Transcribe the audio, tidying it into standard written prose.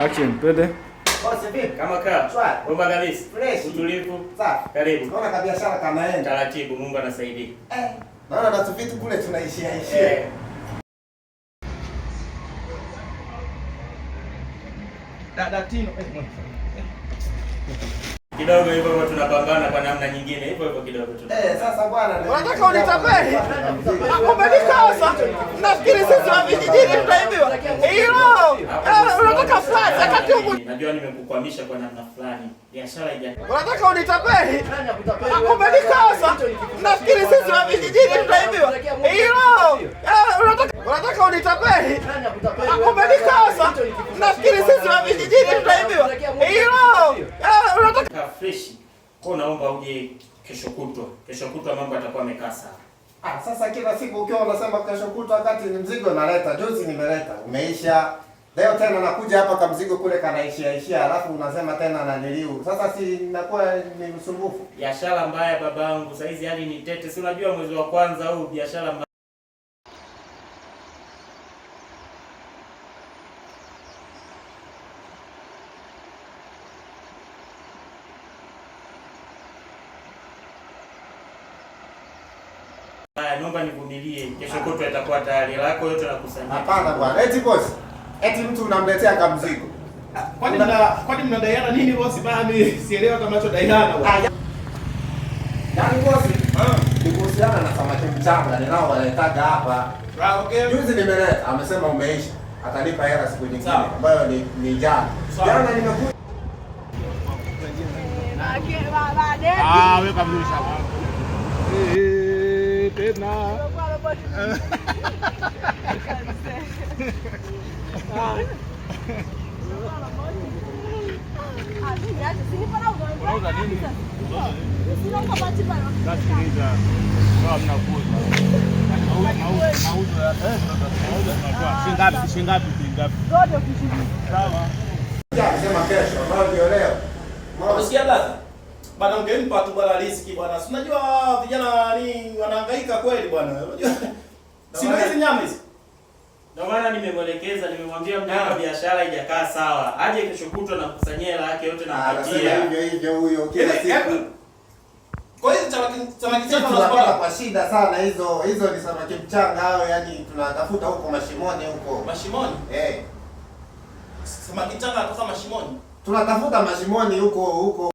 Action, twende. Bosi vipi? Kama kaa. Shwari. Bomba kabisa. Fresh. Utulivu. Safi. Karibu. Naona kabiashara kanaenda. Taratibu, Mungu anasaidia. Eh. Naona na vitu kule tunaishia ishia. Eh. Dada Tino. Kidogo hivyo hivyo tunapambana kwa namna nyingine, hivyo hivyo kidogo tu. Eh, sasa bwana. Unataka unitapeli? Umenikosa. Nafikiri sisi wa vijijini tutaibiwa. Hilo. Unataka flat wakati huku. Najua nimekukwamisha kwa namna fulani. Biashara haija. Unataka unitapeli? Umenikosa. Nafikiri sisi wa vijijini tutaibiwa. Hilo. Unataka unitapeli? Umenikosa. Nafikiri sisi wa vijijini tutaibiwa. Hilo. Unataka Ka fresh. Kwa naomba uje kesho kutwa. Kesho kutwa mambo yatakuwa yamekaa sawa. Ah, sasa kila siku ukiwa unasema kesho kutwa wakati ni mzigo naleta, juzi nimeleta, umeisha. Leo tena nakuja hapa ka mzigo kule kanaishia ishia, alafu unasema tena naniliu. Sasa si nakuwa ni msumbufu. Biashara mbaya babangu, saizi hali ni tete. Si unajua mwezi wa kwanza huu biashara mbaya. Haya, naomba nivumilie. Kesho kutwa itakuwa tayari. Hela yako yote nakusanyia. Hapana bwana. Eti boss. Eti mtu unamletea ka mzigo. Kwani mnadaiana nini bosi? Bana mimi sielewi kama mnachodaiana bwana. Yaani boss, ni kuhusiana na samaki mchanga ninao waletaga hapa. Ah, okay. Juzi nimeleta, amesema umeisha. Atanipa hela siku nyingine Sawa. ambayo ni jana. Sawa. Jana nimekuja. Ah, weka vizuri sana. Eh, tena. Unauza nini? Sikiliza. Sawa, mnakuza. Mauzo ya mauzo tunatoa. Shilingi ngapi? Shilingi ngapi? Shilingi ngapi? Sawa. Amesema kesho, ambayo ndio leo. Umeona? Unasikia blaza? Bana ungempa tu bwana riziki bwana. Si unajua vijana ni wanahangaika kweli bwana. Unajua? Si ndio hizi nyama hizi? Ndio maana nimemwelekeza, nimemwambia mjomba biashara haijakaa sawa. Aje kesho kutwa na kukusanyia hela yake yote na Anasema mpatia. hivyo hivyo huyo kila Yaani, siku. Kwa hiyo samaki Sisi changa tunapata unazipata kwa shida sana hizo hizo ni samaki mchanga hao, yani tunatafuta huko mashimoni huko. mashimoni. Eh, Samaki changa anatoka mashimoni. tunatafuta mashimoni huko huko.